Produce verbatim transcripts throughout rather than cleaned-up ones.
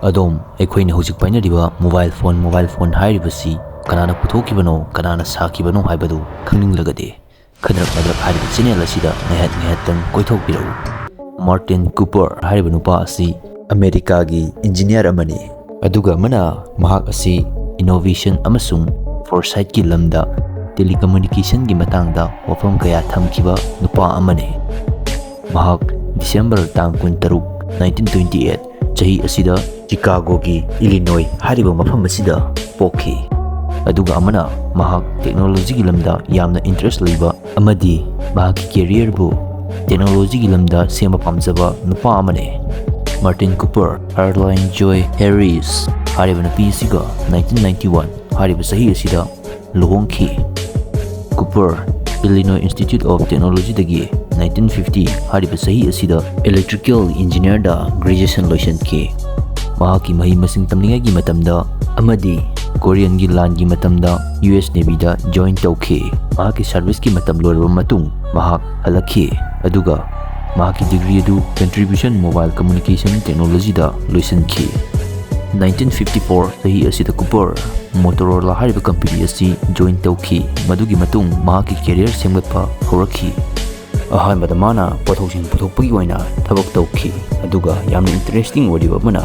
ꯑꯗꯣꯝ, ꯑꯩꯈꯣꯏꯅ ꯍꯧꯖꯤꯛ ꯄꯥꯏꯅꯔꯤꯕ mobile phone, mobile phone ꯍꯥꯏꯔꯤꯕꯁꯤ ꯀꯅꯥꯅ ꯄꯨꯊꯣꯛꯈꯤꯕꯅꯣ, ꯀꯅꯥꯅ ꯁꯥꯈꯤꯕꯅꯣ ꯍꯥꯏꯕꯗꯨ ꯈꯪꯅꯤꯡꯂꯒꯗꯤ, ꯈꯗ꯭ꯔꯛ ꯃꯗ꯭ꯔꯛ ꯍꯥꯏꯔꯤꯕ channel ꯑꯁꯤꯗ ꯉꯥꯏꯍꯥꯛ ꯉꯥꯏꯍꯥꯛꯇꯪ ꯀꯣꯏꯊꯣꯛꯄꯤꯔꯛꯎ꯫ Martin Cooper ꯍꯥꯏꯔꯤꯕ ꯅꯨꯄꯥ ꯑꯁꯤ ꯑꯃꯦꯔꯤꯀꯥꯒꯤ engineer ꯑꯃꯅꯤ꯫ ꯑꯗꯨꯒ ꯑꯃꯅ, ꯃꯍꯥꯛ ꯑꯁꯤ innovation ꯑꯃꯁꯨꯡ foresightꯀꯤ ꯂꯝꯗ telecommunicationꯒꯤ ꯃꯇꯥꯡꯗ ꯋꯥꯐꯝ ꯀꯌꯥ ꯊꯝꯈꯤꯕ ꯅꯨꯄꯥ ꯑꯃꯅꯤ꯫ ꯃꯍꯥꯛ December ꯇꯥꯡ ꯀꯨꯟꯇꯔꯨꯛ, nineteen twenty eight ꯆꯍꯤ ꯑꯁꯤꯗ ꯆꯤꯀꯥꯒꯣꯒꯤ Illinois ꯍꯥꯏꯔꯤꯕ ꯃꯐꯝ ꯑꯁꯤꯗ ꯄꯣꯛꯈꯤ꯫ ꯑꯗꯨꯒ ꯑꯃꯅ, ꯃꯍꯥꯛ technologyꯒꯤ ꯂꯝꯗ ꯌꯥꯝꯅ interest ꯂꯩꯕ ꯑꯃꯗꯤ ꯃꯍꯥꯛꯀꯤ careerꯕꯨ technologyꯒꯤ ꯂꯝꯗ ꯁꯦꯝꯕ ꯄꯥꯝꯖꯕ ꯅꯨꯄꯥ ꯑꯃꯅꯤ꯫ Martin Cooper Caroline Joy Harris ꯍꯥꯏꯔꯤꯕ ꯅꯨꯄꯤ ꯑꯁꯤꯒ nineteen ninety one ꯍꯥꯏꯔꯤꯕ ꯆꯍꯤ ꯑꯁꯤꯗ ꯂꯨꯍꯣꯡꯈꯤ꯫ Cooper Illinois Institute of Technologyꯗꯒꯤ nineteen fifty ꯍꯥꯏꯔꯤꯕ ꯆꯍꯤ ꯑꯁꯤꯗ electrical engineerꯗ graduation ꯂꯣꯏꯁꯤꯟꯈꯤ꯫ ꯃꯍꯥꯛꯀꯤ ꯃꯍꯩ ꯃꯁꯤꯡ ꯇꯝꯂꯤꯉꯩꯒꯤ ꯃꯇꯝꯗ ꯑꯃꯗꯤ Koreanꯒꯤ ꯂꯥꯟꯒꯤ ꯃꯇꯝꯗ U S Navyꯗ join ꯇꯧꯈꯤ꯫ ꯃꯍꯥꯛꯀꯤ serviceꯀꯤ ꯃꯇꯝ ꯂꯣꯏꯔꯕ ꯃꯇꯨꯡ ꯃꯍꯥꯛ ꯍꯜꯂꯛꯈꯤ, ꯑꯗꯨꯒ ꯃꯍꯥꯛꯀꯤ degree ꯑꯗꯨ contribution mobile communication technologyꯗ ꯂꯣꯏꯁꯤꯟꯈꯤ꯫ Nineteen fifty four ꯆꯍꯤ ꯑꯁꯤꯗ Cooper Motorola ꯍꯥꯏꯔꯤꯕ company ꯑꯁꯤ join ꯇꯧꯈꯤ꯫ ꯃꯗꯨꯒꯤ ꯃꯇꯨꯡ ꯃꯍꯥꯛꯀꯤ career ꯁꯦꯝꯒꯠꯄ ꯍꯧꯔꯛꯈꯤ꯫ ꯑꯍꯥꯟꯕꯗ ꯃꯥꯅ ꯄꯣꯠꯊꯣꯛꯁꯤꯡ ꯄꯨꯊꯣꯛꯄꯒꯤ ꯑꯣꯏꯅ ꯊꯕꯛ ꯇꯧꯈꯤ, ꯑꯗꯨꯒ ꯌꯥꯝꯅ interesting ꯑꯣꯏꯔꯤꯕ ꯑꯃꯅ,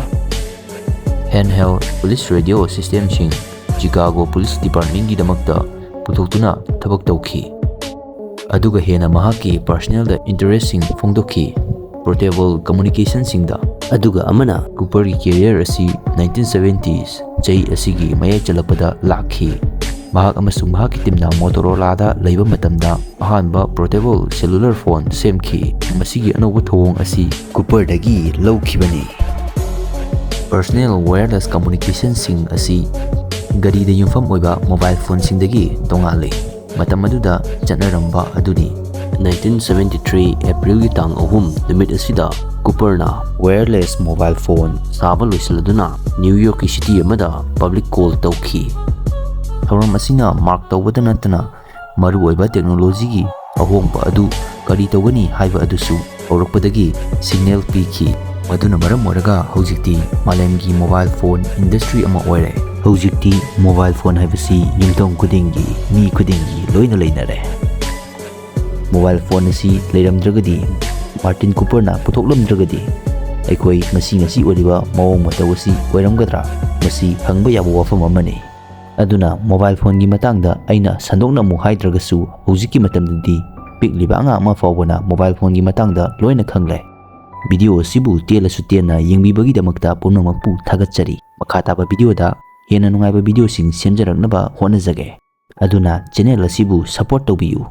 handheld police radio systemꯁꯤꯡ Chicago Police Departmentꯒꯤꯗꯃꯛꯇ ꯄꯨꯊꯣꯛꯇꯨꯅ ꯊꯕꯛ ꯇꯧꯈꯤ꯫ ꯑꯗꯨꯒ ꯍꯦꯟꯅ ꯃꯍꯥꯛꯀꯤ personalꯗ interestꯁꯤꯡ ꯐꯣꯡꯗꯣꯛꯈꯤ, portable communicationꯁꯤꯡꯗ꯫ ꯑꯗꯨꯒ ꯑꯃꯅ, Cooperꯒꯤ career ꯑꯁꯤ nineteen seventies ꯆꯍꯤ ꯑꯁꯤꯒꯤ ꯃꯌꯥꯏ ꯆꯜꯂꯛꯄꯗ ꯂꯥꯛꯈꯤ꯫ ꯃꯍꯥꯛ ꯑꯃꯁꯨꯡ ꯃꯍꯥꯛꯀꯤ teamꯅ Motorolaꯗ ꯂꯩꯕ ꯃꯇꯝꯗ ꯑꯍꯥꯟꯕ portable cellular phone ꯁꯦꯝꯈꯤ꯫ ꯃꯁꯤꯒꯤ ꯑꯅꯧꯕ ꯊꯧꯑꯣꯡ ꯑꯁꯤ Cooperꯗꯒꯤ ꯂꯧꯈꯤꯕꯅꯤ꯫ Personal wireless communicationꯁꯤꯡ ꯑꯁꯤ ꯒꯥꯔꯤꯗ ꯌꯨꯝꯐꯝ ꯑꯣꯏꯕ mobile phoneꯁꯤꯡꯗꯒꯤ ꯇꯣꯉꯥꯜꯂꯤ꯫ ꯃꯇꯝ ꯑꯗꯨꯗ ꯆꯠꯅꯔꯝꯕ ꯑꯗꯨꯅꯤ꯫ Nineteen seventy three Aprilꯒꯤ ꯇꯥꯡ ꯑꯍꯨꯝ ꯅꯨꯃꯤꯠ ꯑꯁꯤꯗ Cooperꯅ wireless mobile phone ꯁꯥꯕ ꯂꯣꯏꯁꯤꯜꯂꯗꯨꯅ New Yorkꯀꯤ city ꯑꯃꯗ public call ꯇꯧꯈꯤ꯫ ꯊꯧꯔꯝ ꯑꯁꯤꯅ mark ꯇꯧꯕꯗ ꯅꯠꯇꯅ ꯃꯔꯨꯑꯣꯏꯕ technologyꯒꯤ ꯑꯍꯣꯡꯕ ꯑꯗꯨ ꯀꯔꯤ ꯇꯧꯒꯅꯤ ꯍꯥꯏꯕ ꯑꯗꯨꯁꯨ ꯍꯧꯔꯛꯄꯗꯒꯤ signal ꯄꯤꯈꯤ꯫ ꯃꯗꯨꯅ ꯃꯔꯝ ꯑꯣꯏꯔꯒ ꯍꯧꯖꯤꯛꯇꯤ ꯃꯥꯂꯦꯝꯒꯤ mobile phone industry ꯑꯃ ꯑꯣꯏꯔꯦ꯫ ꯍꯧꯖꯤꯛꯇꯤ mobile phone ꯍꯥꯏꯕꯁꯤ ꯌꯨꯝꯊꯣꯡ ꯈꯨꯗꯤꯡꯒꯤ, ꯃꯤ ꯈꯨꯗꯤꯡꯒꯤ ꯂꯣꯏꯅ ꯂꯩꯅꯔꯦ꯫ Mobile phone ꯑꯁꯤ ꯂꯩꯔꯝꯗ꯭ꯔꯒꯗꯤ, ꯃꯥꯔꯇꯤꯟ ꯀꯨꯄꯔꯅ ꯄꯨꯊꯣꯛꯂꯝꯗ꯭ꯔꯒꯗꯤ, ꯑꯩꯈꯣꯏ ꯉꯁꯤ ꯉꯁꯤ ꯑꯣꯏꯔꯤꯕ ꯃꯑꯣꯡ ꯃꯇꯧ ꯑꯁꯤ ꯑꯣꯏꯔꯝꯒꯗ꯭ꯔꯥ? ꯃꯁꯤ ꯍꯪꯕ ꯌꯥꯕ ꯋꯥꯐꯝ ꯑꯃꯅꯤ꯫ ꯑꯗꯨꯅ mobile phoneꯒꯤ ꯃꯇꯥꯡꯗ ꯑꯩꯅ ꯁꯟꯗꯣꯛꯅ ꯑꯃꯨꯛ ꯍꯥꯏꯗ꯭ꯔꯒꯁꯨ, ꯍꯧꯖꯤꯛꯀꯤ ꯃꯇꯝꯗꯗꯤ ꯄꯤꯛꯂꯤꯕ ꯑꯉꯥꯡ ꯑꯃ ꯐꯥꯎꯕꯅ mobile phoneꯒꯤ ꯃꯇꯥꯡꯗ ꯂꯣꯏꯅ ꯈꯪꯂꯦ꯫ Video ꯑꯁꯤꯕꯨ ꯇꯦꯜꯂꯁꯨ ꯇꯦꯟꯅ ꯌꯦꯡꯕꯤꯕꯒꯤꯗꯃꯛꯇ ꯄꯨꯝꯅꯃꯛꯄꯨ ꯊꯥꯒꯠꯆꯔꯤ꯫ ꯃꯈꯥ ꯇꯥꯕ videoꯗ ꯍꯦꯟꯅ ꯅꯨꯡꯉꯥꯏꯕ videoꯁꯤꯡ ꯁꯦꯝꯖꯔꯛꯅꯕ ꯍꯣꯠꯅꯖꯒꯦ꯫ ꯑꯗꯨꯅ channel ꯑꯁꯤꯕꯨ support ꯇꯧꯕꯤꯌꯨ꯫